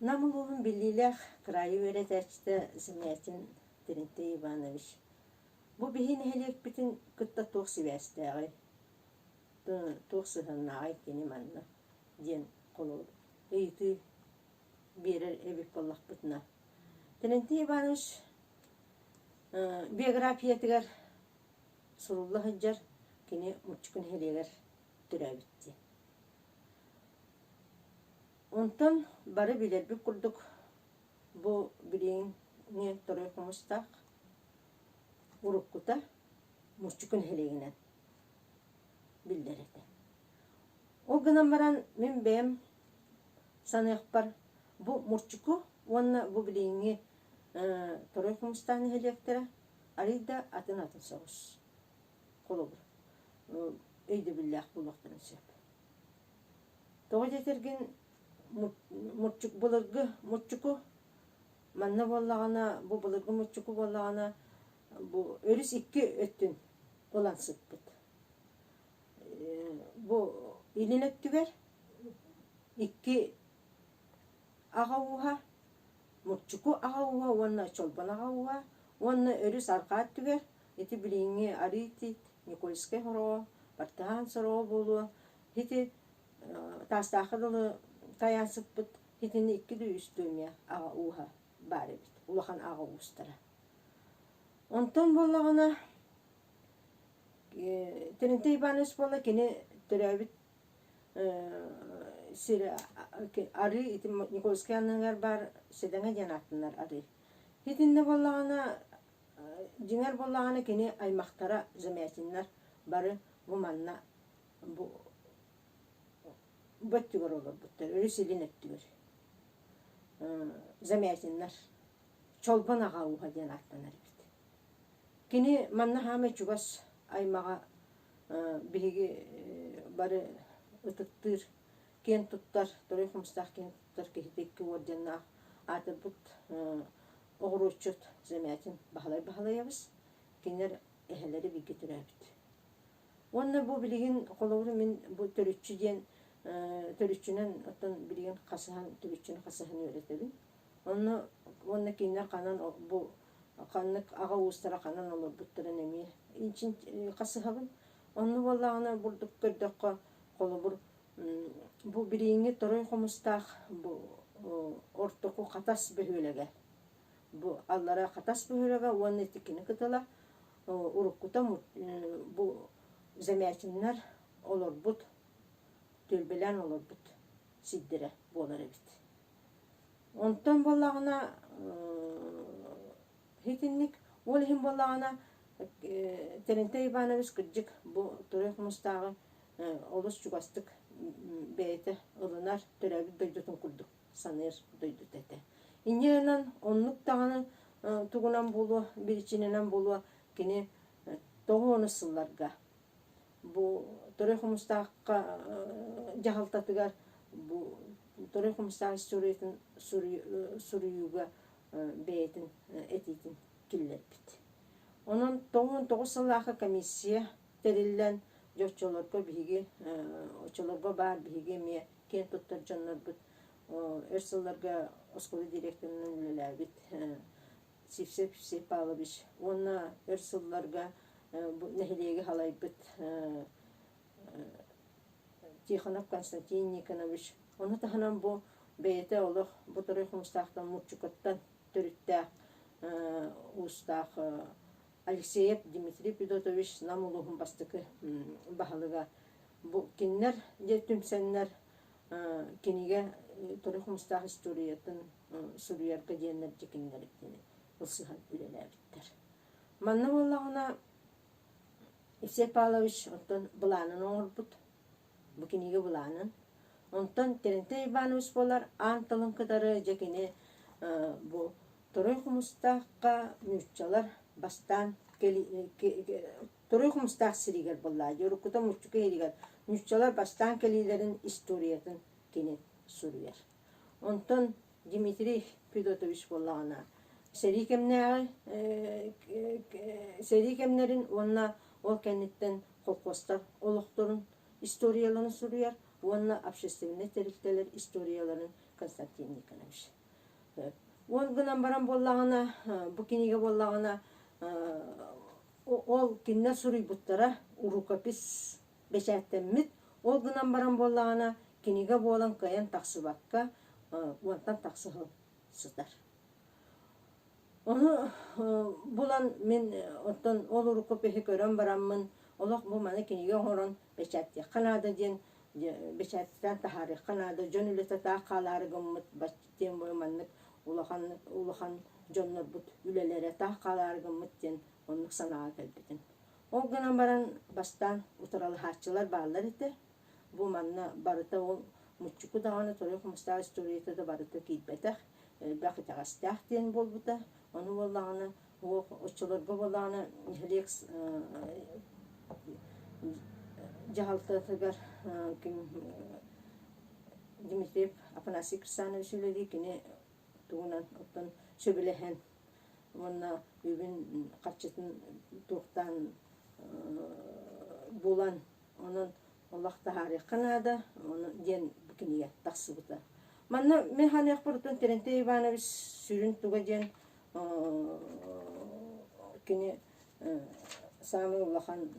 Нам улууһун биллиилээх кыраайы үөрэтээччитэ Замятин Терентий Иванович бу биһи нэһилиэкпитин кытта туох сибээстээҕий, туох сыһыаннааҕый кини манна диэн холобур ыйытыы биэрэр эбит буоллахпытына. Терентий Иванович биографиятыгар сурулла сылдьар кини Муччуку нэһилиэгэр төрөөбүт диэн. Онтон бары билэрбит курдук бу билиҥҥи Торуй Хомустаах уруккута Муччуку нэһилиэгинэн биллэр этэ. Ол гынан баран мин бэйэм саныахпар бу Мурчуку уонна бу билиҥҥи Торуй Хомустаах нэһилиэктэрэ арыый да атын-атын соҕус холобур өйдөбүллээх буолуохтарын сөп. Тоҕо диэтэргин мурчук былыргы мурчуку манна буоллаҕына бу былыргы мурчуку буоллаҕына бу өрүс икки өттүн ылан сыппыт. Бу илин өттүгэр икки аҕа ууһа Мурчуку аҕа ууһа уонна Чолбон аҕа ууһа уонна өрүс арҕаа өттүгэр ити билиҥҥи Арыы Тиит, Никольскай хороҕо, Бартыһаан сороҕо буолуо ити Таастаахха дылы тайаан сыппыт итини икки дуу үс дуу эмиэ аҕа ууһа баар эбит, улахан аҕа уустара. Онтон буоллаҕына Терентий Иванович буолла кини төрөөбүт сирэ арыы ити Никольскай анныгар баар Сэдэҥэ диэн ааттанар арыы. Итиннэ буоллаҕына дьиҥэр буоллаҕына кини аймахтара Замятиннар бары бу манна бу бу өттүгэр олорбуттар, өрүс илин өттүгэр. Замятиннар Чолбон аҕа ууһа диэн ааттанар эбит. Кини манна хаамай чугас аймаҕа биһиги бары ытыктыыр, киэн туттар, Торуй Хомустаах киэн туттар киһитэ икки уордьаннаах аатырбыт оҕуруотчут Замятин Баһылай Баһылайабыс. Кинилэр эһэлэри бииргэ төрөөбүт. Уонна бу билигин холобур мин бу төрүччү диэн төрүччүнэн оттон билигин хасыһан төрүччүнү хасыһан үөрэтэбин. Онно уонна кинилэр ханан бу ханнык аҕа уустара ханан олорбуттарын эмиэ инчин хасыһабын. Онно буоллаҕына бурдук көрдөххө холобур бу билиҥҥи Торуй Хомустаах бу ортоку Хатас бөһүөлэгэ бу аллара Хатас бөһүөлэгэ уонна итикини кытыла уруккута бу Замятиннар олорбут түөлбэлээн олорбут сирдэрэ буолар эбит. Онтон буоллаҕына итинник ол иһин буоллаҕына Терентий Иванович кырдьык бу Туруй Хомустааҕы олус чугастык бэйэтэ ылынар төрөөбүт дойдутун курдук саныыр дойдута этэ. Инньэ гынан оннук даҕаны тугунан буолуо, биричиинэнэн буолуо кини тоҕус сылларга бу Торуй Хомустаахха дьаһалтатыгар бу Торуй Хомустаах историятын суруйууга бэйэтин этиитин киллэрбит. Онон 99 сыллаахха комиссия тэриллэн, дьэ оччолорго биһиги оччолорго баар биһиги эмиэ киэн туттар дьоннорбут өр сылларга оскуола директорынан үлэлээбит Сивцев Евсей Павлович уонна өр сылларга бу нэһилиэги салайбыт Тихонов Константин Никонович. Ону таһынан бу бэйэтэ олох бу Торуй Хомустаахтан Мурчукаттан төрүттээх уустаах Алексеев Дмитрий Федотович Нам улууһун бастакы баһылыга. Бу кинилэр дьэ түмсэннэр кинигэ Торуй Хомустаах историятын суруйарга диэннэр дьэ кинилэр итини ылсыһан үлэлээбиттэр. Манна буоллаҕына Евсей Павлович оттон былаанын оҥорбут, бу кинигэ былаанын. Онтон Терентий Иванович буолар аан тылын кытары дьэ кини бу Торуй Хомустаахха нууччалар бастаан Торуй Хомустаах сиригэр буоллаа дии, уруккута Муччука иһигэр нууччалар бастаан кэлиилэрин историятын кини суруйар. Онтон Дмитрий Федотович буоллаҕына сэрии кэмнээҕи сэрии кэмнэрин уонна ол кэнниттэн холкуостар олохторун историяларын суруйар уонна общественнай тэрилтэлэр историяларын Константин Никонович. Ол гынан баран буоллаҕына, бу кинигэ буоллаҕына ол кинилэр суруйбуттара рукопись бэчээттэммит. Ол гынан баран буоллаҕына, кинигэ буолан кыайан тахсыбакка, уонтан тахса сыл сытар. Ону булан мин оттон ол рукопиһы көрөн бараммын, олох бу маны кинигэ оҥорон бэчээттиэххэ наада диэн бэчээттээн таһаарыахха наада, дьон үлэтэ таах хаалаары гыммыт диэн маннык улахан улахан дьоннорбут үлэлэрэ таах хаалаары гыммыт диэн оннук санааҕа кэлбитим. Ол гынан баран бастаан утарылаһааччылар бааллар этэ. Бу манна барыта ол Муччуку даҕаны Торуй Хомустаах историята да барыта киирбэтэх, элбэх итэҕэстээх диэн буолбута. Ону буоллаҕына, оччолорго буоллаҕына нэһилиэк дьаһалтатыгар ким Дмитриев Афанасий Кирсанович үлэлии кини тугунан оттон сөбүлэһэн уонна үбүн харчытын туохтаан булан онон олох таһаарыахха наада ону диэн бу кинигэ тахсыбыта. Манна мин ханыахпар Терентий Иванович сүрүн туга диэн кини саамай улахан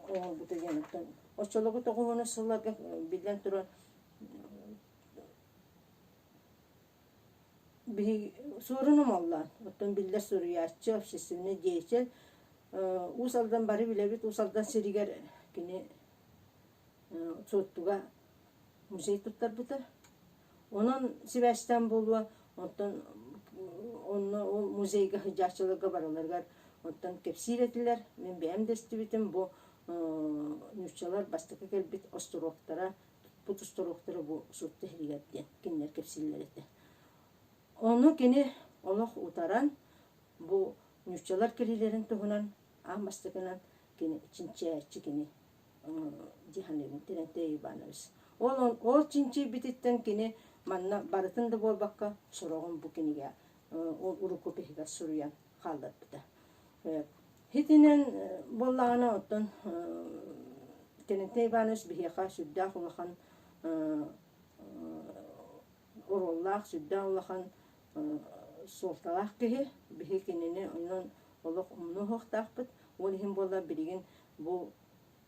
оҥорбута диэн оттон оччолорго тоҕуһуна сылларга биллэн турар Биһиги Суорун Омоллоон, оттон биллэр суруйааччы, общественнай деятель, Уус Алдан бары билэбит, Уус Алдан сиригэр кини Суоттуга музей туттарбыта. Онон сибээстээн буолуо, оттон онно ол музейга сылдьааччыларга барыларыгар оттон кэпсиир этилэр. Мин бэйэм да истибитим, бу нууччалар бастакы кэлбит остуруоктара туппут устуруоктара бу Суотта иһигэр диэн кинилэр кэпсииллэр этэ. Ону кини олох утаран бу нууччалар кэлиилэрин туһунан аан бастакынан кини чинчийээччи кини дии саныыбын Терентий Иванович. Ол, ол чинчийбититтэн кини манна барытын да буолбакка сороҕун бу кинигэ ол рукопиһыгар суруйан хаалларбыта. Итинэн буоллаҕына оттон Терентий Иванович биһиэхэ сүрдээх улахан оруоллаах, сүрдээх улахан суолталаах киһи. Биһи кинини онон олох умнуо суохтаахпыт. Ол иһин буоллар билигин бу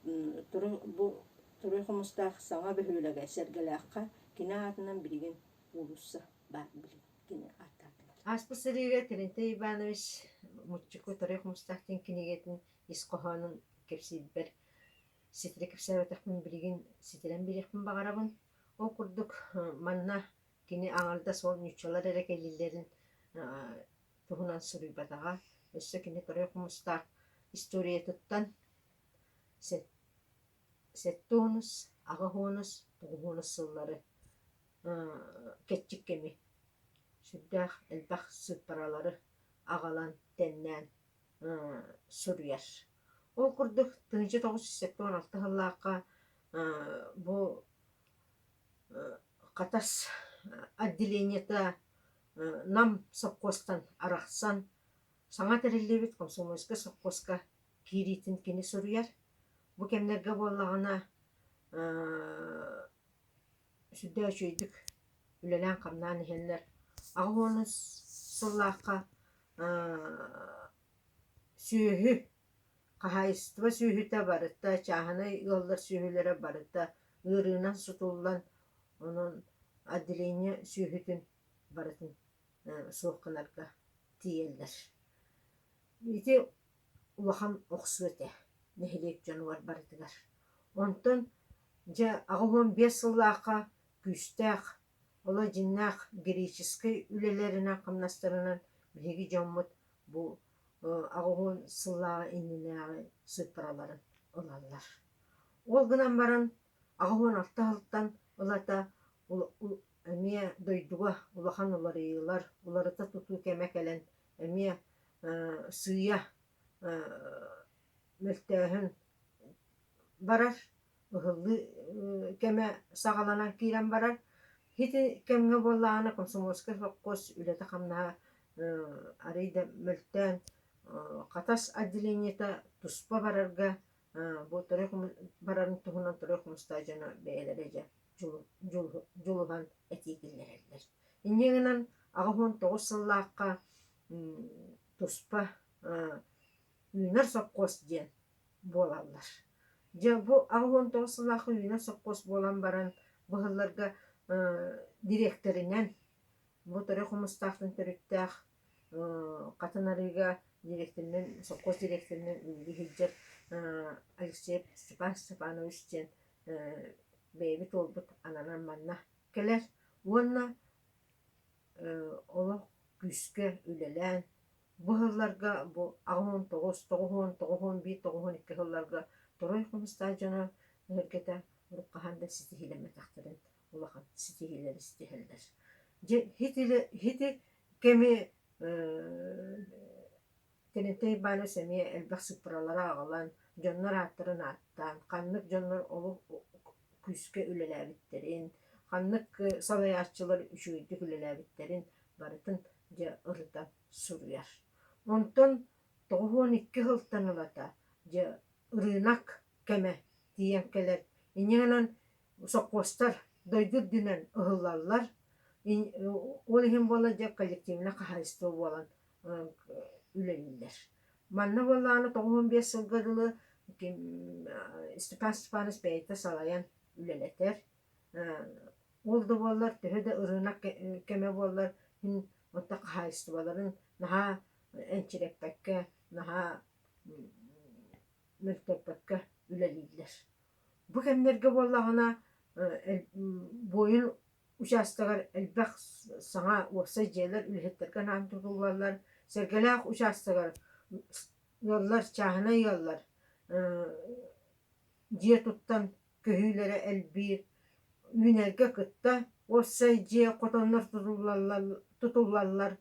бу Туруй Хомустаах саҥа бөһүөлэгэ Сэргэлээххэ кини аатынан билигин уулусса баар билигин. кини ааттаатылар. Ааспыт сырыыга Терентий Иванович Муччуку Торуй Хомустаах диэн кинигэтин ис хоһоонун кэпсиирбэр ситэрэ кэпсээбэтэхпин билигин ситэрэн биэриэхпин баҕарабын. Ол курдук манна кини аҥардас ол нууччалар эрэ кэлиилэрин туһунан суруйбатаҕа. Өссө кини Торуй Хомустаах историятыттан сэттэ уонус, аҕыс уонус, тоҕус уонус сыллары кэччик кэми сүрдээх элбэх сыыппаралары аҕалан тэннээн суруйар. Ол курдук 1976 сыллаахха бу Хатас отделениета Нам сопхуостан арахсан саҥа тэриллибит комсомольскай сопхуоска киириитин кини суруйар. Бу кэмнэргэ буоллаҕына сүрдээх үчүгэйдик үлэлээн-хамнаан иһэллэр. 80 сыллаахха сүөһү, хаһаайыстыба сүөһүтэ барыта, чааһынай ыаллар сүөһүлэрэ барыта ыарыынан сутуллан, онон отделение сүөһүтүн барытын суох гынарга тиийэллэр. Ити улахан охсуу этэ нэһилиэк дьонугар барытыгар. Онтон дьэ 85 сыллаахха күүстээх, оло дьиҥнээх героическай үлэлэринэн-хамнастарынан биһиги дьоммут бу 80 сыллааҕы иннинээҕи сыыппараларын ылаллар. Ол гынан баран 86 сылтан ылата эмиэ дойдуга улахан уларыйыылар, уларыта тутуу кэмэ кэлэн эмиэ сыыйа мөлтөөһүн барар, ыһыллыы кэмэ саҕаланан киирэн барар. Ити кэмҥэ буоллаҕына комсомольскай сопхуос үлэтэ-хамнаһа арыый да мөлтөөн Хатас отделениета туспа барарга бу барарын туһунан Торуй Хомустаах дьоно бэйэлэрэ дьэ дьулуһан этии киллэрэллэр. Инньэ гынан 89 сыллаахха туспа Үүнэр сопхуос диэн буолаллар. Дьэ бу 89 сыллаахха Үүнэр сопхуос буолан баран быһылларга дириэктэринэн бу Торуй Хомустаахтан төрүттээх Хатын Арыыга дириэктэринэн, сопхуос дириэктэринэн үлэлии сылдьар Алексеев Степан Степанович диэн бэйэбит уолбут ананан манна кэлэр уонна олох күүскэ үлэлээн бу сылларга бу 89, 90, 91, 92 сылларга Торуй Хомустаах дьоно өһүргэтэ урут хаһан да ситиһиилэммэтэхтэрин улахан ситиһиилэри ситиһэллэр. Дьэ ити кэми Тэрилтэ Иванович эмиэ элбэх сыыппаралары аҕалан, дьоннор ааттарын ааттаан, ханнык дьоннор олох күүскэ үлэлээбиттэрин, ханнык салайааччылар үчүгэйдик үлэлээбиттэрин барытын дьэ ырытан суруйар. Онтон 92 сылтан ылата дьэ ырыынак кэмэ тиийэн кэлэр. Инньэ гынан сопхуостар дойду үрдүнэн ыһыллаллар. Ол иһин буолла дьэ коллективнай хаһаайыстыба буолан үлэлииллэр. Манна буоллаҕына 95 сылга дылы Степан Степанович бэйэтэ салайан үлэлэтэр. Ол да буоллар төһө да ырыынак кэмэ буоллар син оттон хаһаайыстыбаларын наһаа энчирэппэккэ, наһаа мөлтөппөккө үлэлииллэр. Бу кэмнэргэ буоллаҕына буойун учаастагар элбэх саҥа уопсай дьиэлэр үлэһиттэргэ анаан тутуллаллар. Сэргэлээх учаастагар ыаллар, чааһынай ыаллар дьиэ туттан көһүүлэрэ элбиир. Үүнэргэ кытта уопсай дьиэ хотоннор тутуллаллар.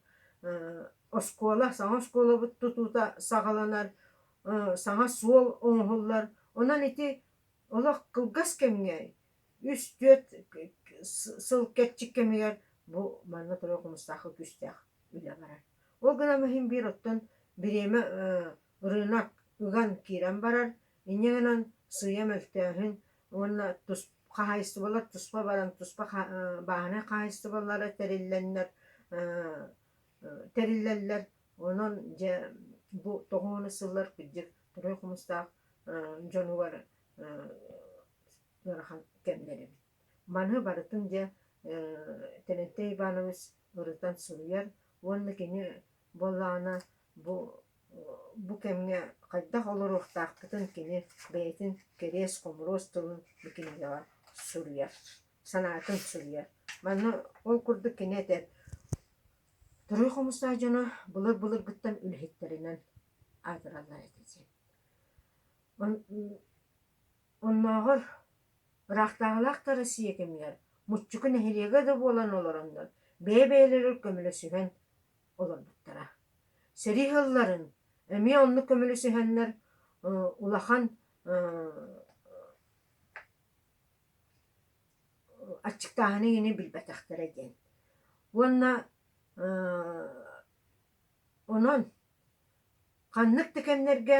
Оскуола, саҥа оскуолабыт тутуута саҕаланар, саҥа суол оҥоһуллар. Онон ити олох кылгас кэмҥэ үс-түөрт сыл кэрчик кэмигэр бу манна турар хомустаахха күүстээх үлэ барар. Ол гынан иһин биир оттон бириэмэ ырыынак ыган киирэн барар, инньэ гынан сыыйа мөлтөөһүн уонна тус хаһаайыстыбалар туспа баран туспа бааһынай хаһаайыстыбалара тэриллэннэр тэриллэллэр. Онон дьэ бу тоҕуону сыллар кырдьык Туруй Хомустаах дьонугар ыарахан кэмнэр эбит. Маны барытын дьэ Тэрэнтэй Иванович ырытан суруйар уонна кини буоллаҕына бу бу кэмҥэ хайдах олоруохтаахпытын кини бэйэтин кэриэс-хомуруос тылын бу кинигэҕэ суруйар, санаатын суруйар. Манна ол курдук кини этэр: Туруй Хомустаах дьоно былыр-былыргыттан үлэһиттэринэн аатыраллар этэ диэн. Оннооҕор ыраахтааҕылаах да Россия кэмигэр Муччуку нэһилиэгэ да буолан олороннор бэйэ-бэйэлэригэр көмөлөсүһэн олорбуттара. Сэрии сылларын эмиэ оннук көмөлөсүһэннэр улахан аччыктааһыны иҥини билбэтэхтэрэ диэн. Уонна онон ханнык да кэмнэргэ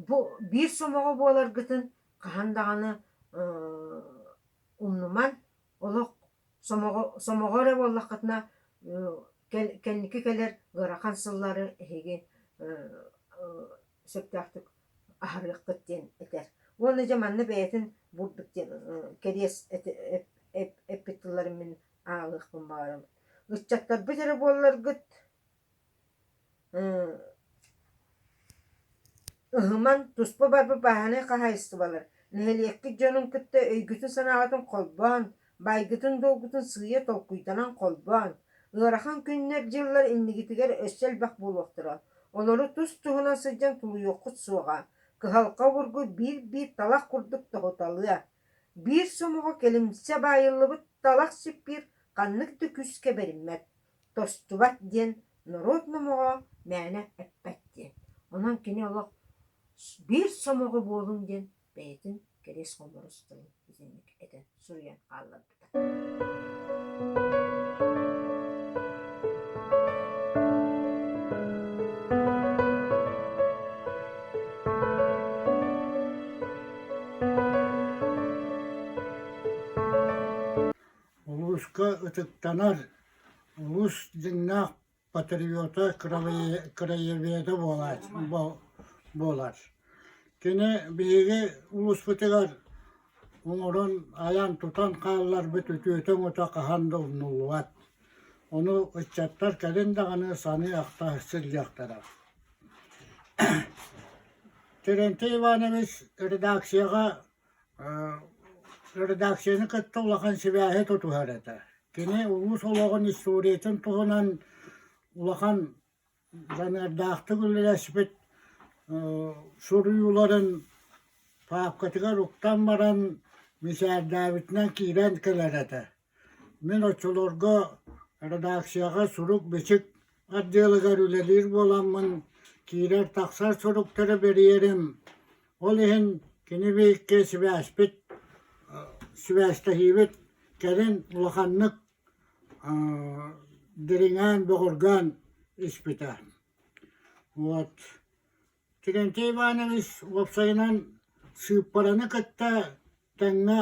бу биир сомоҕо буоларгытын хаһан даҕаны умнуман, олох сомоҕо сомоҕо эрэ буоллаххытына кэнники кэлэр ыарахан сыллары эһиги сөптөөхтүк аһарыаххыт диэн этэр. Уонна дьэ манна бэйэтин бурдук диэн кэриэс эппит тылларын мин ааҕыахпын баҕарабын. Ыччаттарбыт эрэ буолларгыт Ыһыман, туспа барбыт бааһынай хаһаайыстыбалар нэһилиэккит дьонун кытта өйгүтүн-санааҕытын холбоон, байгытын-дуолгутун сыыйа толкуйданан холбоон, ыарахан күннэр-дьыллар иннигитигэр өссө элбэх буолуохтара, олору тус-туһунан сылдьан тулуйуоххут суоҕа, кыһалҕа обургу биир-биир талах курдук тоһуталыа. Биир сомоҕо кэлимсэ баайыллыбыт талах сиппиир ханнык да күүскэ бэриммэт, тостубат диэн норуот номоҕо мээнэ эппэт диэн. Онон кини олох биир сомоҕо буолуҥ диэн бэйэтин кэриэс хомурус тылын итинник этэн суруйан хаалларбыта. Улууска ытыктанар, улуус дьиҥнээх патриота, краеведа буолар. Кини биһиги улууспутугар оҥорон, айан-тутан хаалларбыт үтүөтэ-өҥөтө хаһан да умнуллубат. Ону ыччаттар кэлин даҕаны саныы-ахта сылдьыахтара. Терентий Иванович редакцияҕа редакцияны кытта улахан сибээһи тутуһар этэ. Кини улуус олоҕун историятын туһунан улахан дьаныардаахтык үлэлэспит суруйууларын паапкатыгар уктан баран мичээрдээбитинэн киирэн кэлэр этэ. Мин оччолорго редакцияҕа сурук-бичик отделыгар үлэлиир буоламмын киирэр-тахсар суруктары бэрийэрим. Ол иһин кини биһикки сибээспит, сибээстэһиибит кэлин улаханнык дириҥээн, бөҕөргөөн испитэ. Вот. Терентий Иванович уопсайынан сыыппараны кытта тэҥҥэ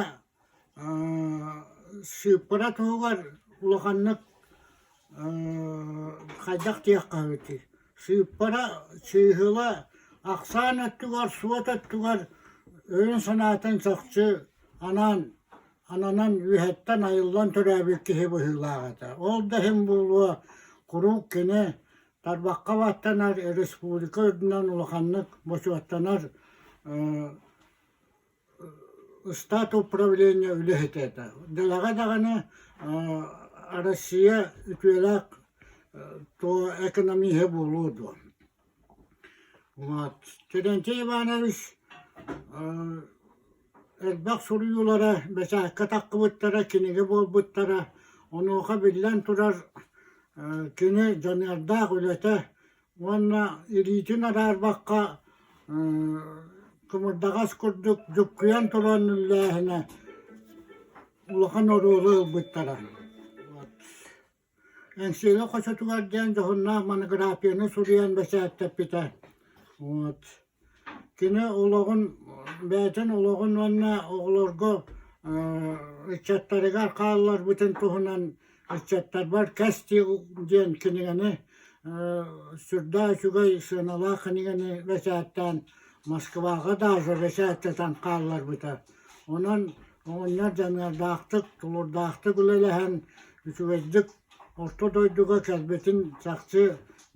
сыыппара туһугар улаханнык хайдах диэххэ эбитий сыыппара чыыһыла ахсаан өттүгэр суот өттүгэр өйүн-санаатын чахчы анаан ананан үөһэттэн айыллан төрөөбүт киһи быһыылаах этэ. Ол да иһин буолуо куруук кини тарбахха баттанар республика үрдүнэн улаханнык бочуоттанар штат управления үлэһитэ этэ. Дэлэҕэ даҕаны Россия үтүөлээх то экономиһа буолуо дуо. Вот. Терентий Иванович элбэх суруйуулара бэчээккэ таххыбыттара, кинигэ буолбуттара. Онуоха биллэн турар кини дьаныардаах үлэтэ уонна илиитин араарбакка кымырдаҕас курдук дьуккуйан туран үллээһинэ улахан оруолу ылбыттара. Эҥсиэли хочотугар диэн дьоһуннаах монографияны суруйан бэчээттэппитэ. Вот. Кини олоҕун бэйэтин олоҕун уонна оҕолорго ыччаттарыгар хаалларбытын туһунан ыччаттарбар кэс диэн кинигэни сүрдээх үчүгэй сыаналаах кинигэни бэчээттээн Москваҕа даже бэчээттэтэн хаалларбыта. Онон оҕонньор дьаныардаахтык, тулуурдаахтык үлэлэһэн үчүгэйдик орто дойдуга кэлбитин чахчы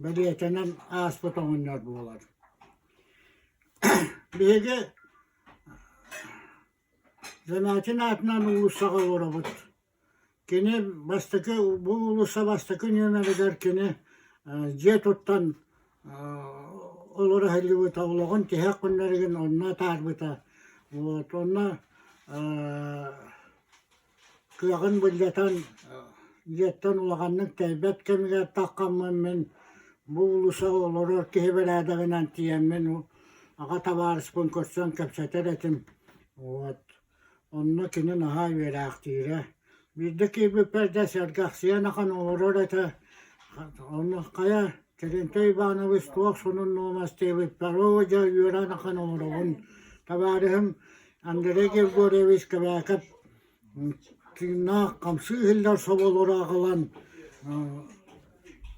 бэлиэтэнэн ааспыт оҕонньор буолар. Биһиги Замятин аатынан уулуссаҕа олоробут. Кини бастакы бу уулусса бастакы нүөмэригэр кини дьиэ туттан олоро сылдьыбыта, олоҕун тиһэх күннэригин онно атаарбыта. Вот онно кыаҕын былдьатан дьиэттэн улаханнык тэйбэт кэмигэр таххаммын мин бу уулуссаҕа олорор киһи бэрээдэгинэн тиийэммин аҕа табаарыспын көрсөн кэпсэтэр этим. Вот. Онно кини наһаа үөрээхтиирэ. Биирдэ киирбиппэр дьэ сэргэхсийэн ахан олорор этэ. Онно хайа Терентий Иванович туох сонун нуомас диэбиппэр оо дьэ үөрэн ахан олоробун. Табаарыһым Андрей Григорьевич Кэбээкэп тыыннаах хамсыы иһиллэр соболору аҕалан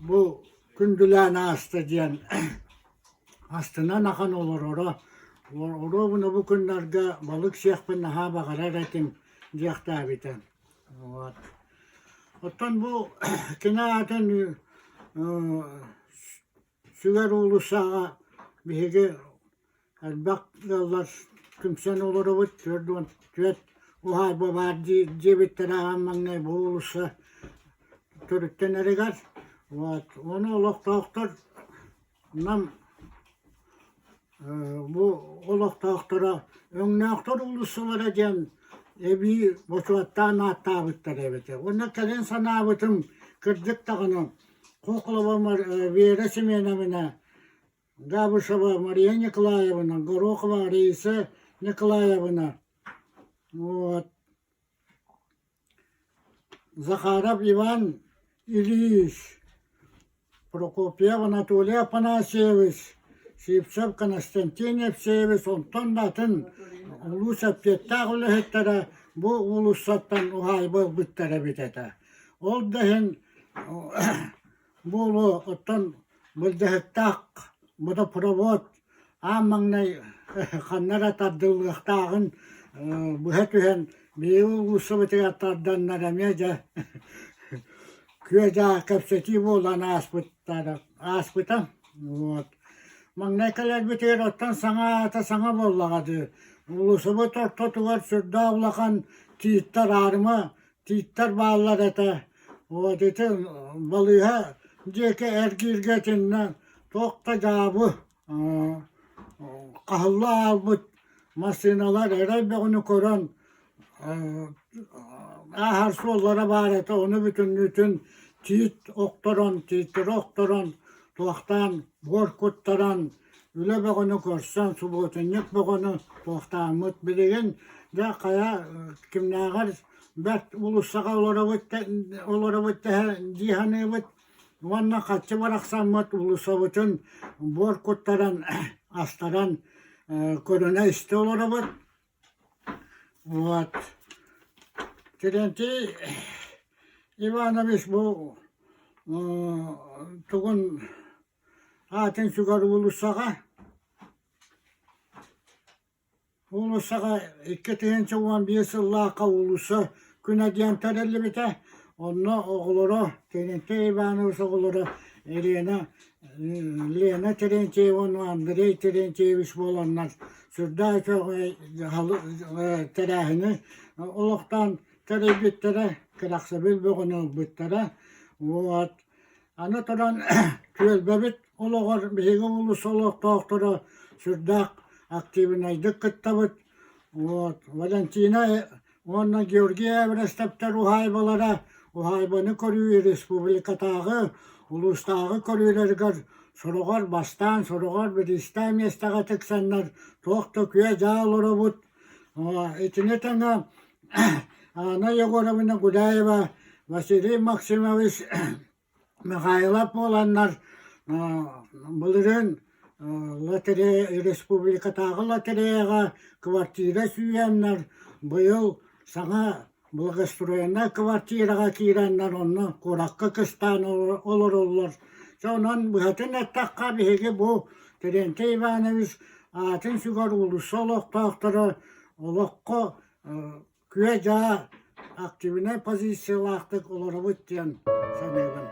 бу күндүлээн ааста диэн астынан ахан олороро. Оруобуна бу күннэргэ балык сиэхпин наһаа баҕарар этим диэхтээбитэ. Вот. Оттон бу кини аатын сүгэр уулуссаҕа биһиги элбэх ыаллар түмсэн олоробут 44 уһаайба баар диэбиттэрэ аан маҥнай бу уулусса төрүттэнэригэр. Вот. Ону олохтоохтор Нам бу олохтоохторо Өҥнөөхтөр уулуссалара диэн эбии бочуоттаан ааттаабыттар эбит. Уонна кэлин санаабытым, кырдьык даҕаны, Хохлова Вера Семеновна, Габышева Мария Николаевна, Горохова Раиса Николаевна, вот, Захаров Иван Ильич, Прокопьев Анатолий Афанасьевич, Сивцев Константин Евсеевич онтон да атын улуус эппиэттээх үлэһиттэрэ бу уулуссаттан уһаайба ылбыттар эбит этэ. Ол да иһин Буолуо, оттон былдьаһыктаах водопровод аан маҥнай ханна эрэ тардыллыахтааҕын быһа түһэн биһиги уулуссабытыгар тарданнар эмиэ дьэ күө-дьаа кэпсэтии буолан ааспыттара ааспыта. Вот. Маҥнай кэлэрбитигэр оттон саҥа аата саҥа буоллаҕа дии. Уулуссабыт ортотугар сүрдээх улахан тииттэр аарыма Тииттэр бааллар этэ. Вот ити балыыһа диэки эргииргэ итиннэ туох да дьаабы хаһылла аалбыт массыыналар эрэй бөҕөнү көрөн ааһар суоллара баар этэ. Ону бүтүннүүтүн тиит охторон, тииттэри охторон, туохтаан буор куттаран, үлэ бөҕөнү көрсөн, субуотунньук бөҕөнү туохтааммыт. Билигин дьэ хайа кимнээҕэр бэрт уулуссаҕа олоробут олоробут дии саныыбыт уонна хаччы барахсаммыт уулуссабытын буор куттаран астаран көрүнэ-истэ олоробут. Вот. Терентий Иванович бу тугун аатын сүгэр уулуссаҕа Уулуссаҕа 2011 сыллаахха уулусса күнэ диэн тэриллибитэ. Онно оҕолоро Терентий Иванович оҕолоро Елена Лена Терентьева уонна Андрей Терентьевич буоланнар сүрдээх үчүгэй тэрээһини олохтоон тэрийбиттэрэ, кэрэхсэбил бөҕөнү ылбыттара. Вот. Аны туран түөлбэбит олоҕор биһиги уулусса олохтоохторо сүрдээх активнайдык кыттабыт. Вот. Валентина уонна Георгий Эверестовтар уһаайбалара уһаайбаны көрүү республикатааҕы, улуустааҕы көрүүлэригэр сороҕор бастаан, сороҕор бириистээх миэстэҕэ тиксэннэр туох да күө-дьаа олоробут. Итини тэҥэ Анна Егоровна Гуляева, Василий Максимович Михайлов буоланнар былырыын лотерея республикатааҕы лотереяҕа квартира сүүйэннэр быйыл саҥа благоустроеннай квартираҕа киирэннэр онно куоракка кыстаан олороллор. Дьэ онон быһатын эттэххэ биһиги бу Терентий Иванович аатын сүгэр уулусса олохтоохторо олоххо күө-дьаа активнай позициялаахтык олоробут диэн саныыбын.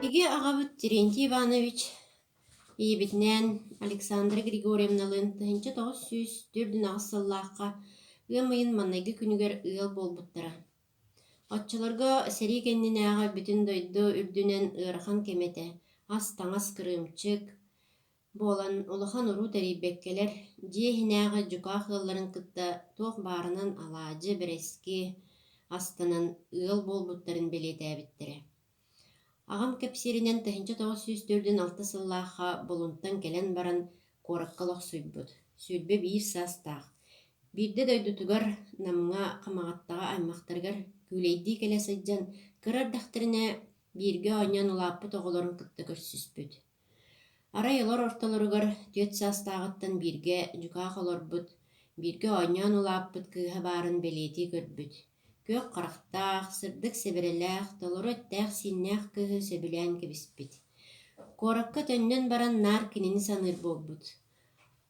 Биһиги аҕабыт Терентий Иванович Ийэбитинээн Александра Григорьевналыын 1948 сыллаахха ыам ыйын маҥнайгы күнүгэр ыал буолбуттара. Оччолорго сэрии кэннинээҕи бүтүн дойду үрдүнэн ыарахан кэм этэ, ас-таҥас кырыымчык буолан улахан уруу тэрийбэккэлэр, дьиэ иһинээҕи дьукаах ыалларын кытта туох баарынан алаадьы, бэрэски астанан ыал буолбуттарын бэлиэтээбиттэрэ. Аҕам кэпсииринэн 1946 сыллаахха Булунтан кэлэн баран куоракка олохсуйбут, 21 саастаах. Биирдэ дойдутугар Намҥа Хамаҕаттаҕа аймахтарыгар күүлэйдии кэлэ сылдьан, кыра эрдэхтэринэ бииргэ оонньоон улааппыт оҕолорун кытта көрсүспүт. Арай олор ортолоругар түөрт саастааҕыттан бииргэ дьукаах олорбут, бииргэ оонньоон улааппыт кыыһа баарын бэлиэтии көрбүт. Күөх харахтаах, сырдык сэбэрэлээх, толору эттээх-сииннээх кыыһы сөбүлээн кэбиспит. Куоракка төннөн баран наар кинини саныыр буолбут.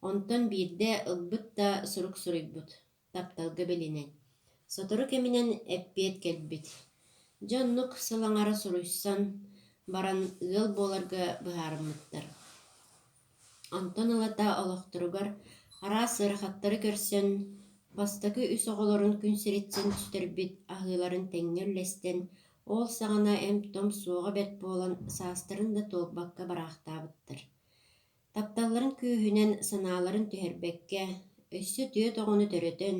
Онтон биирдэ ылбыт да сурук суруйбут, тапталга билинэн. Сотору кэминэн эппиэт кэлбит. Дьэ оннук сыл аҥара суруйсан баран ыал буоларга быһаарыммыттар. Онтон ылата олохторугар араас ыарахаттары көрсөн, Бастакы үс оҕолорун күн сириттэн сүтэрбит аһыыларын тэҥҥэ үллэстэн, ол саҕана эмп-том суоҕа бэрт буолан саастарын да туолбакка бараахтаабыттар. Тапталларын күүһүнэн санааларын түһэрбэккэ, өссө түөрт оҕону төрөтөн,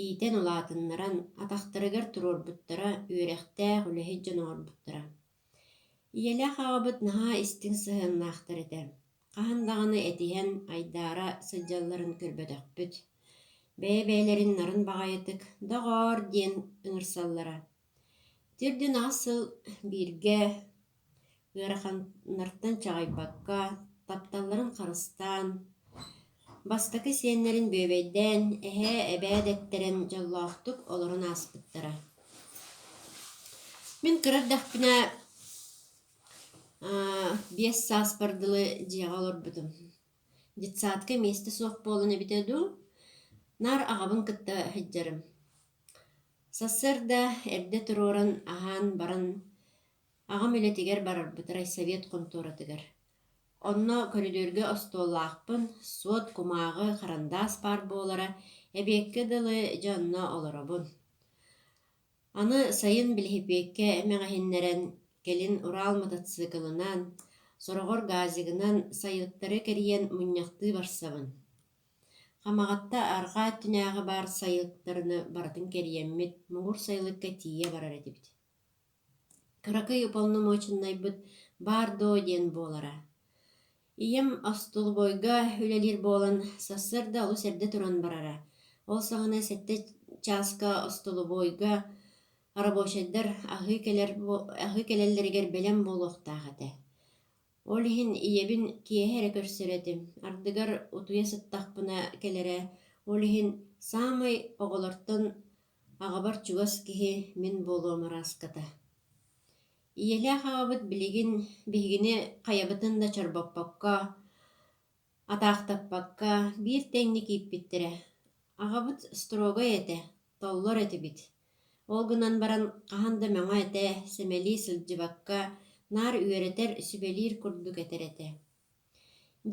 иитэн улаатыннаран, атахтарыгар туруорбуттара, үөрэхтээх, үлэһит дьон оҥорбуттара. Ийэлээх аҕабыт наһаа истиҥ сыһыаннаахтар этэ, хаһан даҕаны этиһэн, айдаара сылдьалларын көрбөтөхпүт. Бэйэ-бэйэлэрин нарын баҕайытык «Доҕоор» диэн ыҥырсаллара. Төрдүн аҕыс сыл бииргэ ыараханнартан чаҕыйбакка, тапталларын харыстаан, бастакы сиэннэрин бүөбэйдээн, эһээ, эбээ дэттэрэн дьоллоохтук олорон ааспыттара. Мин кыра эрдэхпинэ 5 сааспар дылы дьиэҕэ олорбутум. Детсадка миэстэ суох буолан эбитэ дуу, наар аҕабын кытта сылдьарым. Сарсыарда эрдэ туруоран аһаан баран аҕам үлэтигэр барарбыт райсовет хонтуоратыгар. Онно көрүдүөргэ остуоллаахпын, суот, кумааҕы, харандаас баар буолара, эбиэккэ дылы дьэ онно олоробун. Аны сайын билиһипиэккэ эмэҕиһиннэрэн, кэлин Урал мотоциклынан, сороҕор газигынан сайылыктары кэрийэн мунньахтыы барсабын. Хамаҕатта арҕаа өттүнээҕи баар сайылыктарыны барытын кэрийэммит, муҥур сайылыкка тиийэ барар этибит. Кыракый уполномоченнайбыт баар дуо диэн буолара. Ийэм остолобуойга үлэлиир буолан, сарсыарда олус эрдэ туран барара. Ол саҕана 7 чааска остолобуойга рабочайдар аһыы кэлэр аһыы кэлэллэригэр бэлэм буолуохтаах этэ. Ол иһин ийэбин киэһэ эрэ көрсөр этим, ардыгар утуйа сыттахпына кэлэрэ, ол иһин саамай оҕолортон аҕабар чугас киһи мин буолуом арааската. Ийэлээх аҕабыт билигин биһигини хайабытын да чорбоппокко, атаахтаппакка биир тэҥник ииппиттэрэ. Аҕабыт строгай этэ, толлор этибит. Ол гынан баран хаһан да мөҥө-этэ, сэмэлии сылдьыбакка, наар үөрэтэр, сүбэлиир курдук этэр этэ.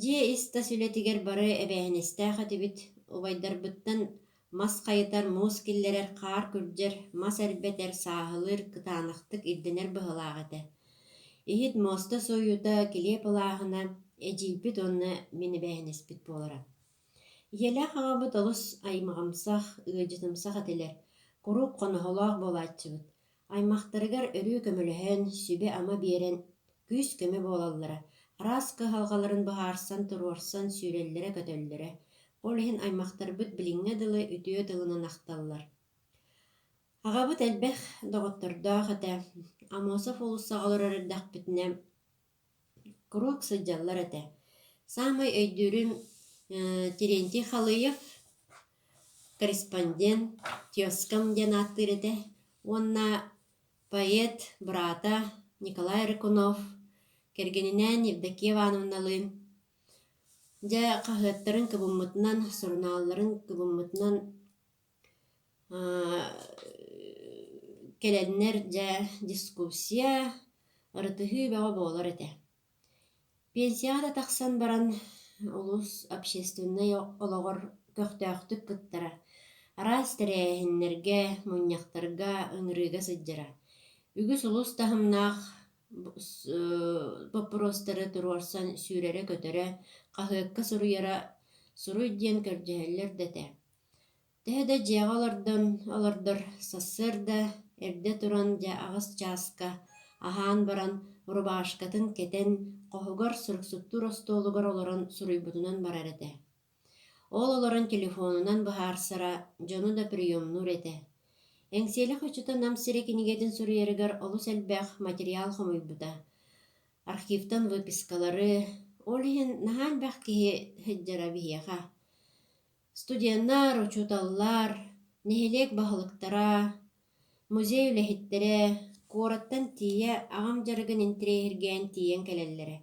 Дьиэ ис-тас үлэтигэр бары эбээһинэстээх этибит, убайдарбыттан мас хайытар, муус киллэрэр, хаар күрдьэр, мас эрбэтэр, сааһылыыр кытаанахтык ирдэнэр быһыылаах этэ. Иһит муоста сууйуута, килиэп ылааһына эдьиийбит уонна мин эбээһинэспит буолара. Ийэлээх аҕабыт олус аймаҕымсах, ыалдьытымсах этилэр, куруук хоноһолоох буолааччыбыт. Аймахтарыгар өрүү көмөлөһөн, сүбэ-ама биэрэн, күүс-көмө буолаллара, араас кыһалҕаларын быһаарсан, туруорсан сүүрэллэрэ-көтөллөрө. Ол иһин аймахтарбыт билиҥҥэ дылы үтүө тылынан ахталлар. Аҕабыт элбэх доҕоттордоох этэ. Аммосов уулуссаҕа олорор эрдэхпитинэ Куруук сылдьаллар этэ. Саамай өйдүүрүм Терентий Халыев корреспондент, тезкам диэн ааттыыр этэ уонна поэт быраата Николай Рыкунов кэргэнинээн Евдокия Ивановналыын дьэ хаһыаттарын кыбыммытынан, сурунаалларын кыбыммытынан Кэлэннэр дьэ дискуссия, ырытыһыы бөҕө буолар этэ. Пенсияҕа да тахсан баран улуус общественнай олоҕор көхтөөхтүк кыттара, араас тэрээһиннэргэ, мунньахтарга, ыҥырыыга сылдьара. Үгүс улуус таһымнаах боппуруостары туруорсан сүүрэрэ-көтөрө, хаһыакка суруйара, суруй диэн көрдөһөллөр да этэ. Төһө да дьиэҕэ олордон олордор, сарсыарда эрдэ туран дьэ 8 чааска аһаан баран рубашкатын кэтэн, хоһугар суруксуттуур остуолугар олорон суруйбутунан барар этэ. Ол олорон телефонунан быһаарсара, дьону да приемнуур этэ. Эҥсиэли хочото Нам сирэ кинигэтин суруйарыгар олус элбэх материал хомуйбута. Архивтан выпискалары, ол иһин наһаа элбэх киһи сылдьара биһиэхэ. Студеннар, учууталлар, нэһилиэк баһылыктара, музей үлэһиттэрэ куораттан тиийэ аҕам дьарыгын интэриэһиргээн тиийэн кэлэллэрэ.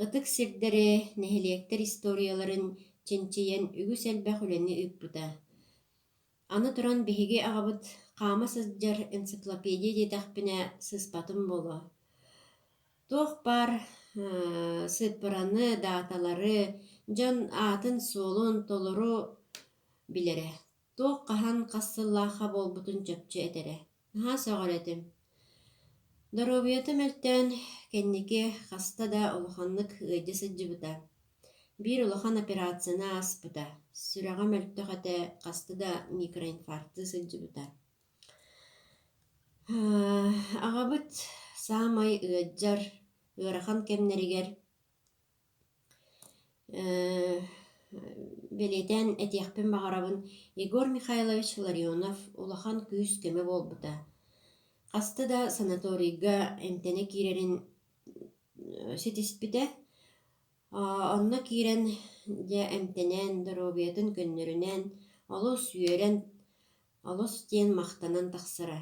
Ытык сирдэри, нэһилиэктэр историяларын чинчийэн үгүс элбэх үлэни ыыппыта. Аны туран биһиги аҕабыт хаама сылдьар энциклопедия диэтэхпинэ сыыспатым буолуо. Туох баар сыыппараны, дааталары, дьон аатын-суолун толору билэрэ. Туох хаһан хас сыллаахха буолбутун чопчу этэрэ. Наһаа сөҕөр этим. Доруобуйата мөлтөөн, кэнники хаста да улаханнык ыалдьа сылдьыбыта. Биир улахан операцияны ааспыта, сүрэҕэ мөлтөх этэ, хаста да микроинфарктыы сылдьыбыта. Аҕабыт саамай ыалдьар, ыарахан кэмнэригэр Бэлиэтээн этиэхпин баҕарабын, Егор Михайлович Ларионов улахан күүс-көмө буолбута. Хаста да санаторийга эмтэнэ киирэрин ситиспитэ. Онно киирэн дьэ эмтэнэн, доруобуйатын көннөрүнэн, олус үөрэн, олус диэн махтанан тахсара.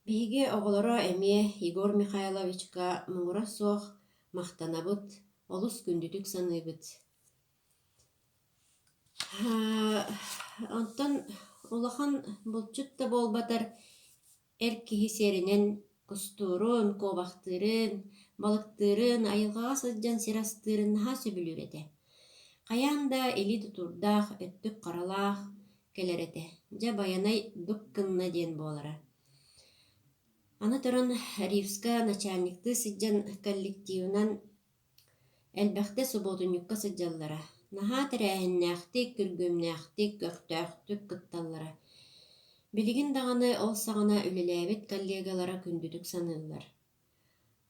Биһиги оҕолоро эмиэ Егор Михайловичка муҥура суох махтанабыт, олус күндүтүк саныыбыт. Онтон улахан булчут да буолбатар, эр киһи сиэринэн кустуурун, куобахтыырын, балыктыырын, айылҕаҕа сылдьан сир астыырын наһаа сөбүлүүр этэ. Хайаан да илии тутуурдаах, өттүк харалаах кэлэр этэ. Дьэ Байанай дук гынна диэн буолара. Аны туран Ривска начальниктыы сылдьан коллективынан элбэхтэ субуотунньукка сылдьаллара. Наһаа тэрээһиннээхтик, күргүөмнээхтик, көхтөөхтүк кытталлара. Билигин даҕаны ол саҕана үлэлээбит коллегалара күндүтүк саныыллар.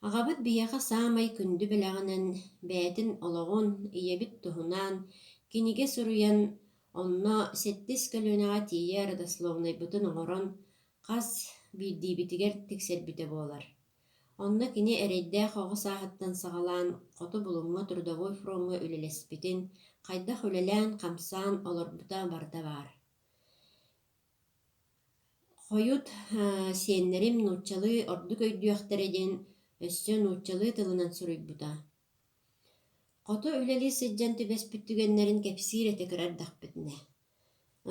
Аҕабыт биһиэхэ саамай күндү бэлэҕинэн бэйэтин олоҕун, ийэбит туһунан кинигэ суруйан, онно сэттис көлүөнэҕэ тиийэ родословнайбытын оҥорон, хас биирдиибитигэр тиксэрбитэ буолар. Онно кини эрэйдээх оҕо сааһыттан саҕалаан хоту Булуҥҥа трудовой фроҥҥа үлэлэспитин, хайдах үлэлээн-хамсаан олорбута барыта баар. Хойут сиэннэрим нууччалыы ордук өйдүөхтэрэ диэн өссө нууччалыы тылынан суруйбута. Хоту үлэлии сылдьан түбэспит түгэннэрин кэпсиир этэ кыра эрдэхпитинэ.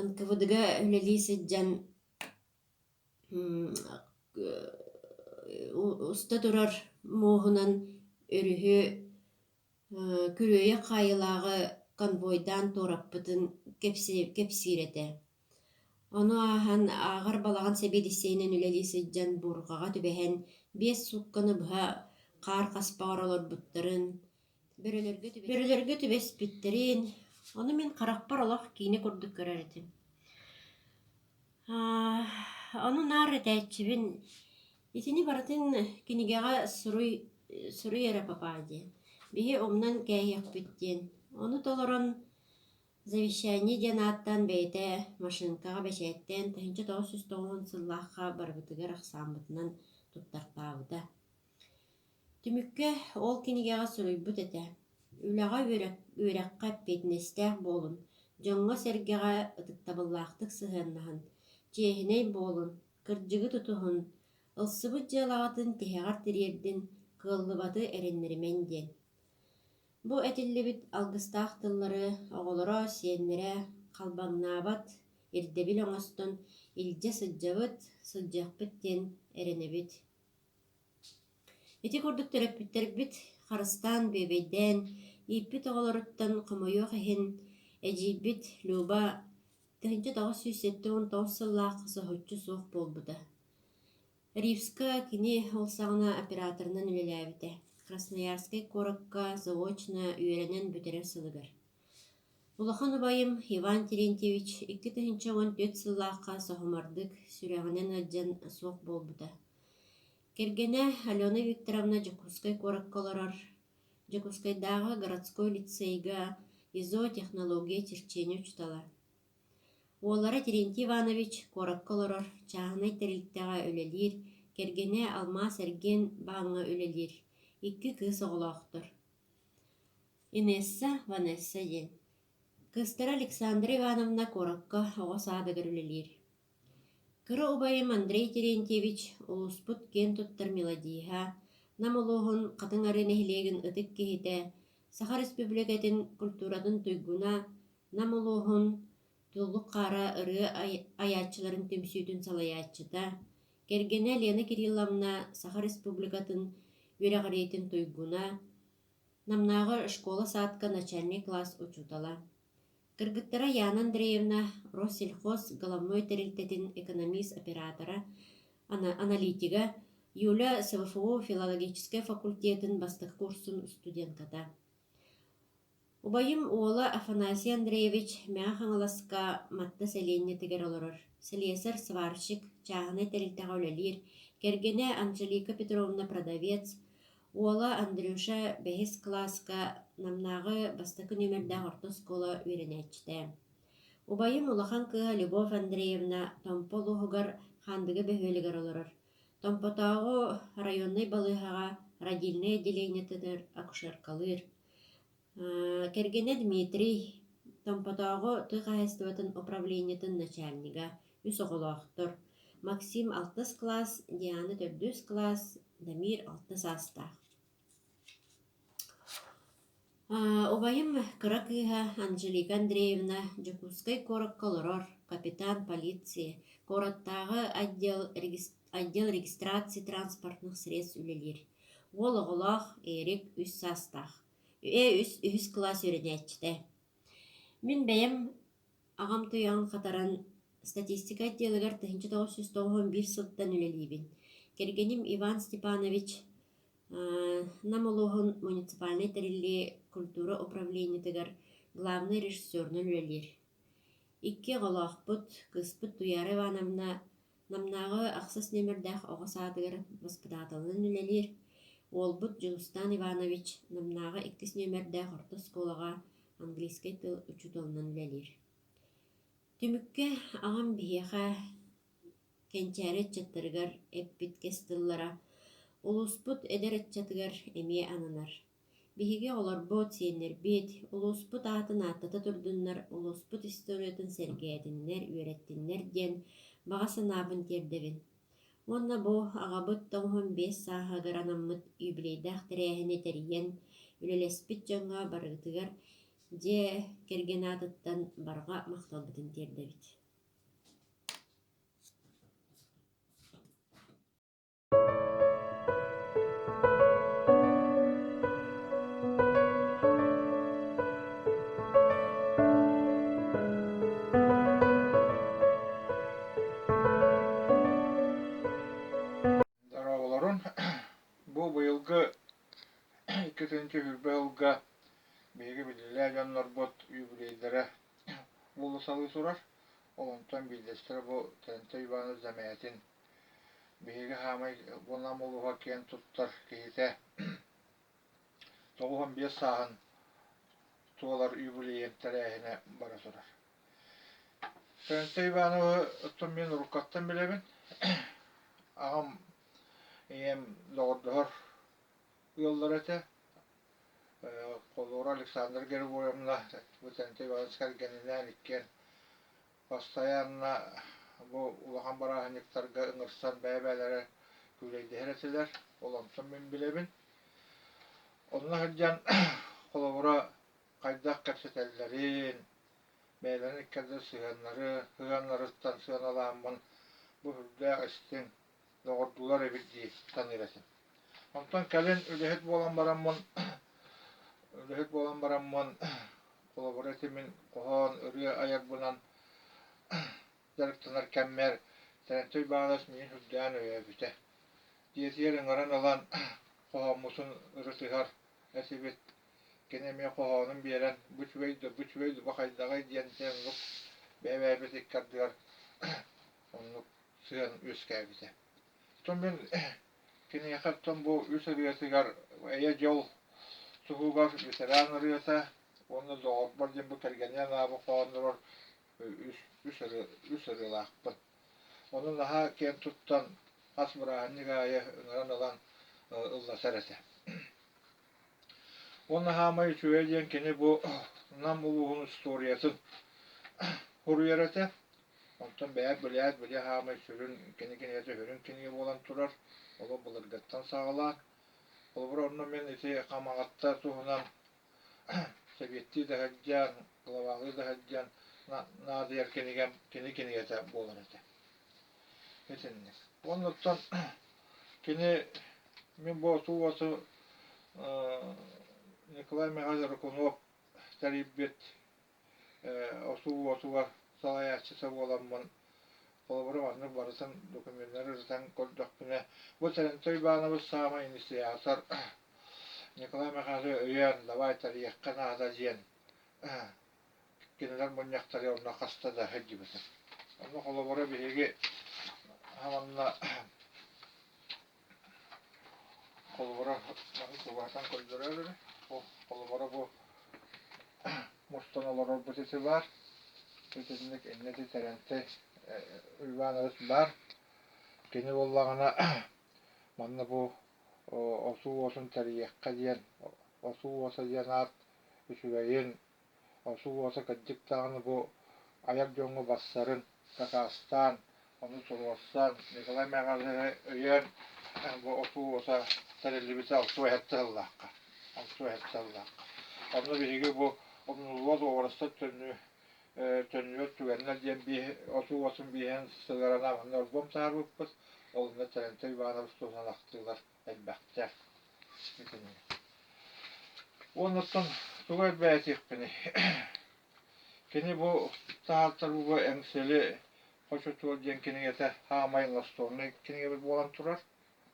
НКВД-га үлэлии сылдьан уста турар муоһунан өрүһү Күрүөйэх хаайыылааҕы конвойдаан туораппытын кэпсиир этэ. Ону ааһан ааҕар балаҕан сэбиэдиссэйинэн үлэлии сылдьан буурҕаҕа түбэһэн 5 суукканы быһа хаар хаспаҕар олорбуттарын, бөрөлөргө түбэспиттэрин, ону мин харахпар олох киинэ курдук көрөр этим. Ону наар этээччибин Итини барытын кинигэҕэ суруй, суруй эрэ папаа диэн. Биһи умнан кээһиэхпит диэн. Ону толорон завещание диэн ааттаан бэйэтэ машинкаҕа бэчээттээн 1990 сыллаахха барыбытыгар ахсааммытынан туттартаабыта. Түмүккэ ол кинигэҕэ суруйбут этэ: «Үлэҕэ үөрэххэ эппиэтинэстээх буолун, дьоҥҥо-сэргэҕэ ытыктабыллаахтык сыһыаннаһын, чиэһинэй буолун, Кырдьыгы тутуһун, ылсыбыт дьыалаҕытын тиһэҕэр тириэрдин, кыаллыбаты эрэннэримэҥ диэн. Бу этиллибит алгыстаах тыллары оҕолоро, сиэннэрэ халбаҥнаабат ирдэбил оҥостон илдьэ сылдьабыт, сылдьыахпыт диэн эрэнэбит. Ити курдук төрөппүттэрбит харыстаан, бүөбэйдээн ииппит оҕолоруттан хомойуох иһин, эдьиийбит Люба 1979 сыллаахха соһуччу суох буолбута. Ривска кини ол саҕана операторынан үлэлээбитэ, Красноярскай куоракка заочно үөрэнэн бүтэрэр сылыгар. Улахан убайым Иван Терентьевич 2014 сыллаахха соһумардык сүрэҕинэн ыалдьан суох буолбута. Кэргэнэ Алена Викторовна Дьокуускай куоракка олорор, Дьокуускайдааҕы городской лицейгэ изо-технология черчение учуутала. Уоллара Терентий Иванович куоракка олорор, чааһынай тэрилтэҕэ үлэлиир, кэргэнэ Алмаас эргиэн бааҥҥа үлэлиир, икки кыыс оҕолоохтор. Инесса, Ванесса диэн. Кыыстара Александра Ивановна куоракка оҕо саадыгар үлэлиир. Кыра убайым Андрей Терентьевич улууспут киэн туттар мелодиһа, Нам улууһун Хатыҥ Арыы нэһилиэгин ытык киһитэ, Саха Республикатын культуратын туйгуна, Нам улууһун Туллук хаара ырыа айааччыларын түмсүүтүн салайааччыта, кэргэнэ Лена Кирилловна Саха Республикатын үөрэҕириитин туйгуна, Намнааҕы школа-садка начальнай класс учуутала. Кыргыттара Яна Андреевна Россельхоз головной тэрилтэтин экономист-оператора, аналитига, Юля СВФУ филологическай факультетын бастакы курсун студентката. Убайым уола Афанасий Андреевич Мэҥэ Хаҥаласка Матта сэлиэнньэтигэр олорор, силиэсэр-сварщик, чааһынай тэрилтэҕэ үлэлиир, кэргэнэ Анжелика Петровна продавец, уола Андрюша бэһис кылааска Намнааҕы бастакы нүөмэрдээх орто оскуола үөрэнээччитэ. Убайым улахан кыыһа Любовь Андреевна Томпо улууһугар Хаандыга бөһүөлэгэр олорор, Томпотооҕу районнай балыыһаҕа родильнай отделениетыгар акушеркалыыр. Кэргэнэ Дмитрий Томпотооҕу тыа хаһаайыстыбатын управлениетын начальнига, үс оҕолоохтор: Максим алтыс кылаас, Диана төрдүс кылаас, Дамир алта саастаах. Убайым кыра кыыһа Анжелика Андреевна Дьокуускай куоракка олорор, капитан полиции, куораттааҕы отдел, отдел регистрации транспортных средств үлэлиир. Уол оҕолоох, Эрик үс саастаах. Э үс үһүс кылаас үөрэнээччитэ. Мин бэйэм аҕам туйаҕын хатаран статистика отделыгар 1991 сылтан үлэлиибин. Кэргэним Иван Степанович Нам улууһун муниципальнай тэриллии культура управлениетыгар главнай режиссерунан үлэлиир. Икки оҕолоохпут, кыыспыт Туйаара Ивановна Намнааҕы ахсыс нүөмэрдээх оҕо саадыгар баспытааталынан үлэлиир, уолбут Дьулустаан Иванович Намнааҕы иккис нүөмэрдээх орто оскуолаҕа английскай тыл учууталынан үлэлиир. Түмүккэ аҕам биһиэхэ кэнчээри ыччаттарыгар эппит кэс тыллара улууспут эдэр ыччатыгар эмиэ ананар. Биһиги оҕолорбут, сиэннэрбит улууспут аатын ааттата турдуннар, улууспут историятын сэргээтиннэр, үөрэттиннэр диэн баҕа санаабын тиэрдэбин. Уонна бу аҕабыт 95 сааһыгар анаммыт юбилейдаах тэрээһини тэрийэн, үлэлэспит дьоҥҥо барыгытыгар дьиэ кэргэн аатыттан барҕа махталбытын тиэрдэбит. Дорооболорун. Бу быйылгы 2 сүүрбэ сылга биһиги биллилээх дьоннорбут юбилейдара уулуссалыы турар. Ол онтон биирдэстэрэ бу Тэрэнтэй Иванович Замятин биһиги хаамай Нам улууһа киэн туттар киһитэ 95 сааһын туолар юбилейын тэрээһинэ бара турар. Тэрэнтэй Ивановы оттон мин уруккаттан билэбин. Аҕам ийэм доҕордоһор ыаллара этэ. Холура Александра Григорьевна бу Тэрэнтэй Иванович кэргэнинээн иккиэн Постоянно бу улахан бырааһынньыктарга ыҥырсан бэйэ-бэйэлэрэ күүлэйдэһэр этилэр. Ол онтон мин билэбин. Онно сылдьан холобура хайдах кэпсэтэллэрин, бэйэлэрин иккэрдэ сыһыаннары, сыһыаннарыттан сыаналааммын бу сүрдээх истиҥ доҕордуулар эбит дии саныыр этим. Онтон кэлин үлэһит буолан бараммын үлэһит буолан бараммын холобура ити мин хоһоон, ырыа айарбынан дьарыктанар кэммэр Тэрэнтэй Баалас миигин сүрдээн өйөөбүтэ. Дьиэтигэр ыҥыран ылан хоһооммутун ырытыһар этибит. Кини эмиэ хоһоонун биэрэн бу үчүгэй да, бу үчүгэй да, бу хайдаҕый диэн оннук бэйэ-бэйэбит икки ардыгар оннук сыһыан үөскээбитэ. Оттон мин киниэхэ оттон бу үс ырыатыгар эйэ-дьол туһугар ветеран ырыата уонна доҕорбор диэн бу кэргэни анаабыт хоһооннорор үс, үс, ырыа, үс ырыалаахпын. Ону наһаа киэн туттан хас бырааһынньык аайы ыҥыран ылан ыллатар этэ. Уонна хаамай үчүгэй диэн кини бу Нам улууһун устуоруйатын суруйар этэ. Онтон бэйэ билээт били хаамай сүрүн кини кинигэтэ сүрүн кинигэ буолан турар. Олох былыргыттан саҕалаан. Холобура онно мин ити Хамаҕатта туһунан сэбиэттии да сылдьан, главалыы да сылдьан наадыйар кинигэм кини кинигэтэ буолар этэ. Итинник. Оннуттан кини мин бу отуу уоту Николай Михайлович Рыкунов тэрийбит. Отуу уотугар салайааччыта буоламмын, холобура маннык барытын докуменнары ырытан көрдөхпүнэ, бу Тэрэнтэй Иванович саамай инициатор Николай Михайлович өйөөн давай тэрийиэххэ наада диэн кинилэр мунньахтары онно хаста да сылдьыбытым. Онно холобура биһиги манна Холобура, маны кубаатан көрдөрөр эрэ. Холобура бу мустан олорорбут ити баар. Итинник инньэ ити Тэрэнтэй Иванович баар. Кини буоллаҕына манна бу отуу уотун тэрийиэххэ диэн, отуу уота диэн аат үчүгэйин Осуу уота кырдьык даҕаны бу айар дьоҥҥо барсарын дакаастаан, ону туруорсан, Николай Михайловиһы өйөөн бу отуу уота тэриллибитэ 67 сыллаахха. 67 сыллаахха. Онно биһиги бу умнуллубат уобарастар төннүү төннүбэт түгэннэр диэн отуу уотун бииһэн сыһыаран манна альбом таһаарбыппыт. Ол онно Тэрэнтэй Иванович туһунан ахтыылар элбэхтэр. Уонна оттон тугу элбээтиэхпиний? Кини бу таһаартарыыга Эҥсэли Хочотуор диэн кинигэтэ саамай настольнай кинигэбит буолан турар.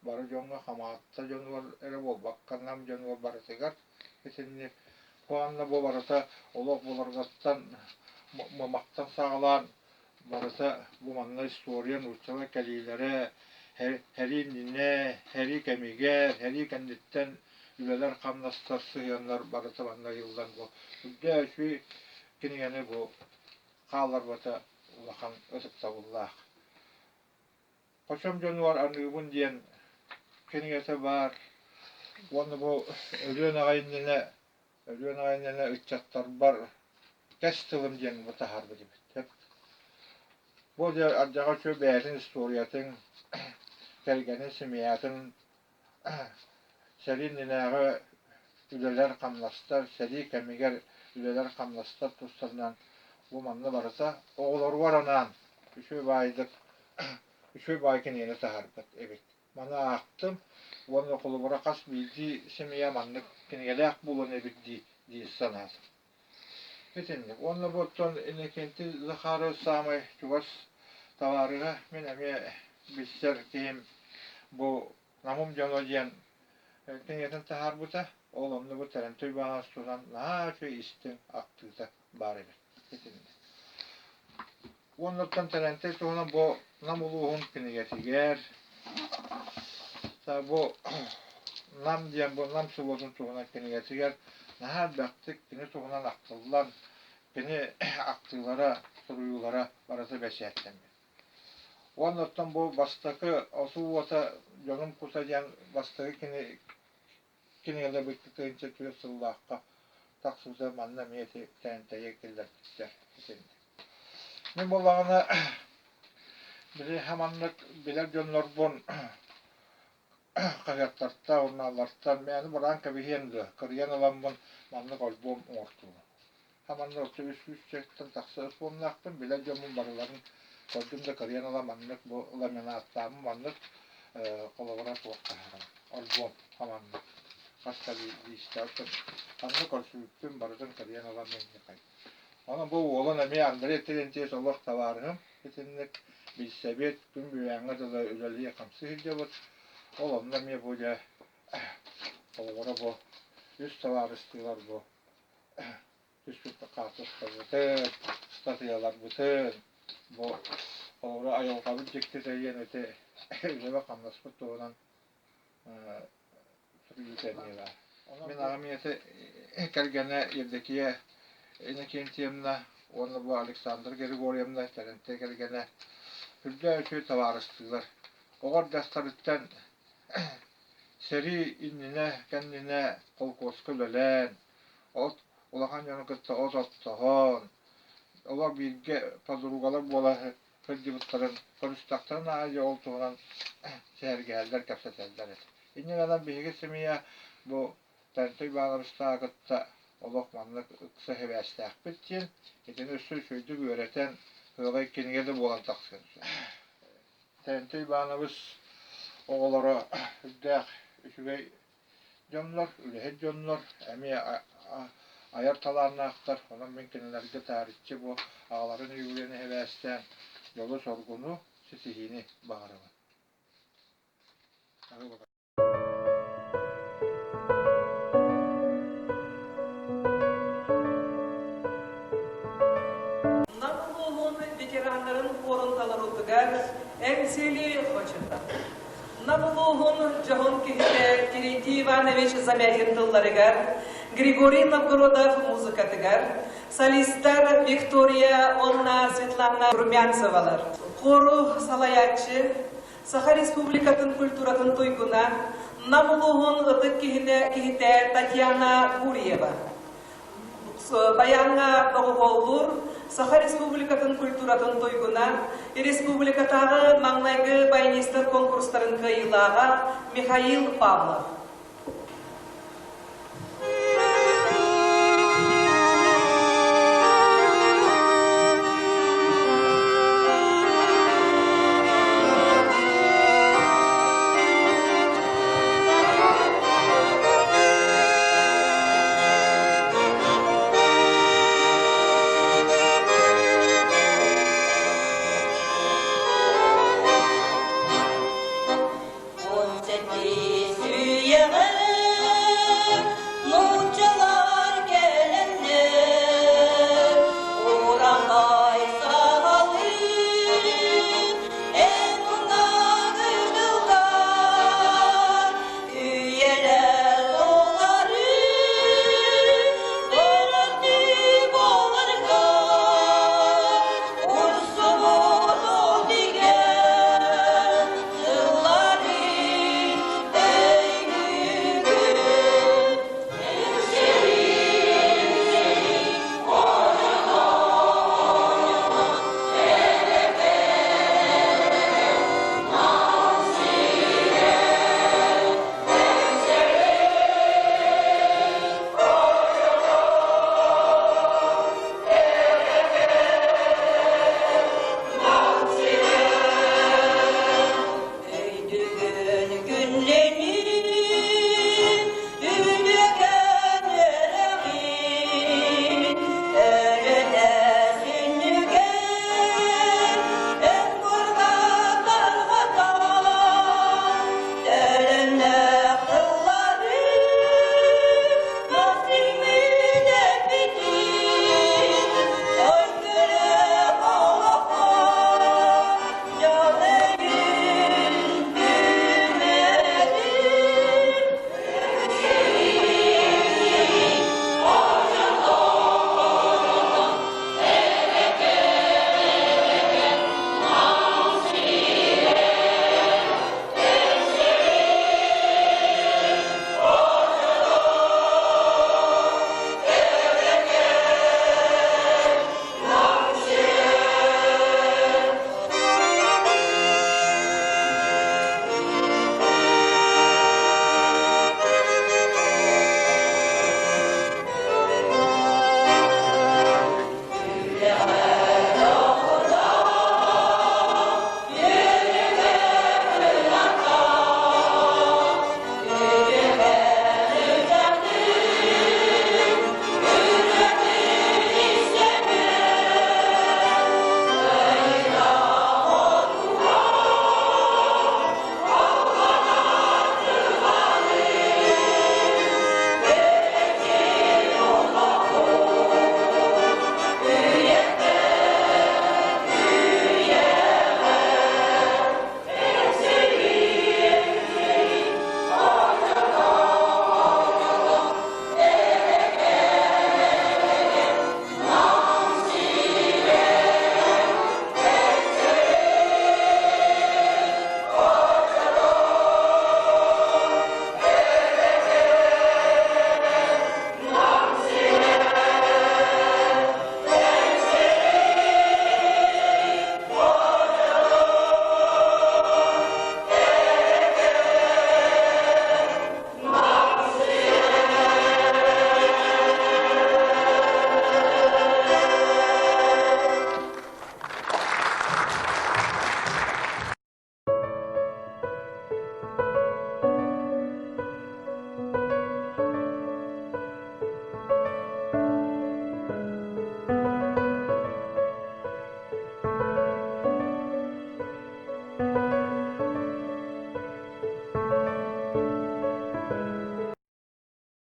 Бары дьоҥҥо Хамаҕатта дьонугар эрэ буолбакка, Нам дьонугар барытыгар итинник. Уонна бу барыта олох буларгаттан, мымахтан саҕалаан Барыта бу манна история нууччалар кэлиилэрэ, сэрии иннинэ, сэрии кэмигэр, сэрии кэнниттэн үлэлэр-хамнастар, сыһыаннар барыта манна ыйыллан бу үрдээ үчүгэй кинигэни бу хаалларбата улахан ытыктабыллаах. Хочом дьонугар аныыбын диэн кинигэтэ баар уонна бу Өлүөн аҕай иннинэ Өлүөн аҕай иннинэ ыччаттарбар кэс тылым диэн бу таһаарбыт эбит. Бу дьэ ардьаҕа үчүгэй бэйэтин историятын, кэргэнин, семьятын, сэрии иннинээҕи үлэлэр-хамнастар, сэрии кэмигэр үлэлэр-хамнастар тустарынан бу манна барыта оҕолоругар анаан үчүгэй баайдык үчүгэй баай кинигэни таһаарбыт эбит. Маны аахтым уонна холобура хас биирдии семья маннык кинигэлээх буолуон эбит дии дии санаатым. Итинник. Уонна бу оттон Иннокентий Захаров саамай чугас табаарыһа, мин эмиэ билсэр киһим бу Намым дьоно диэн кинигэтин таһаарбыта. Ол онно бу Тэрэнтэй Иванович туһунан наһаа үчүгэй истиҥ ахтыыта баар эбит. Итинник. Уоннаттан Тэрэнтэй туһунан бу Нам улууһун кинигэтигэр бу Нам диэн бу Нам селотун туһунан кинигэтигэр наһаа элбэхтик кини туһунан ахтыллан, кини ахтыылара, суруйуулара барыта бэчээттэммит. Уоннаттан бу бастакы Отуу уота дьонум кута диэн бастакы кини кинигэлэрбит 1004 сыллаахха тахсыбыта манна эмиэ ити Тээнтэйи киллэрбиттэр итиннэ. Мин буоллаҕына били маннык билэр дьоннорбун хаһыаттартан, журналлартан мээнэ бараан кэбиһиэм дуо, кырыйан ыламмын маннык альбом оҥортуубун. Хаманна орто үс сүүсчэттэн тахса альбомнаахпын, билэр дьоммун барыларын көрдүм да кырыйан ыла маннык бу ламинаттааммын маннык холобура суох таһаарабын. Альбом хаманнык хас да лиистээх ханна көрсүбүппүн барытын кырыйан ылан миэхэ. Онон бу уолун эмиэ Андрей Терентьевич олох табаарыһым итинник билсэбит, күн бүгүҥҥэ дылы үлэлии-хамсыы сылдьабыт. Ол онно эмиэ бу дьэ холобура бу үс табаарыстыылар бу түспүт хаартыскабытын, ыстатыйаларбытын, бу холобура айылҕабыт дьиктитэ диэн ити үлэбэ-хамнаспыт туһунан суруйуута эмиэ баар. Мин аҕам ийэтэ кэргэнэ Евдокия Иннокентьевна уонна бу Александра Григорьевна Тэрэнтэй кэргэнэ үрдээх үчүгэй табаарыстыылар. Оҕо эрдэхтэриттэн Сэрии иннинэ, кэннинэ холкуоска үлэлээн, от улахан дьону кытта от оттоһон, олох бииргэ подругалар буола сылдьыбыттарын көрүстэхтэрин аайы ол туһунан сэһэргэһэллэр, кэпсэтэллэр этэ. Инньэ гынан биһиги семья бу Тэрэнтэй Ивановичтааҕы кытта олох маннык ыкса сибээстээхпит диэн, итини өссө үчүгэйдик үөрэтэн, ыалай кинигэ да буолан тахсыан сөп. Тэрэнтэй Иванович оҕолоро үрдээх үчүгэй дьоннор, үлэһит дьоннор, эмиэ Айар талааннаахтар, онон мин кинилэргэ таарыччы бу аҕаларын үбүлүөйүн эһэбээстээн дьолу-соргуну, ситиһиини баҕарабын. Нам улууһун ветераннарын хуорун толоруутугар Эҥсиэли хочото. Нам улууһун дьоһун киһитэ Терентий Иванович Замятин тылларыгар, Григорий Новгородов музыкатыгар, солистар Виктория уонна Светлана Румянцевалар, хору салайааччы, Саха Республикатын культуратын туйгуна, Нам улууһун ытык киһитэ, киһитэ Татьяна Гурьева. Баяҥҥа доҕуһуоллуур Саха Республикатын культуратын туйгуна, республикатааҕы маҥнайгы баянистар конкурстарын кыайыылааҕа Михаил Павлов.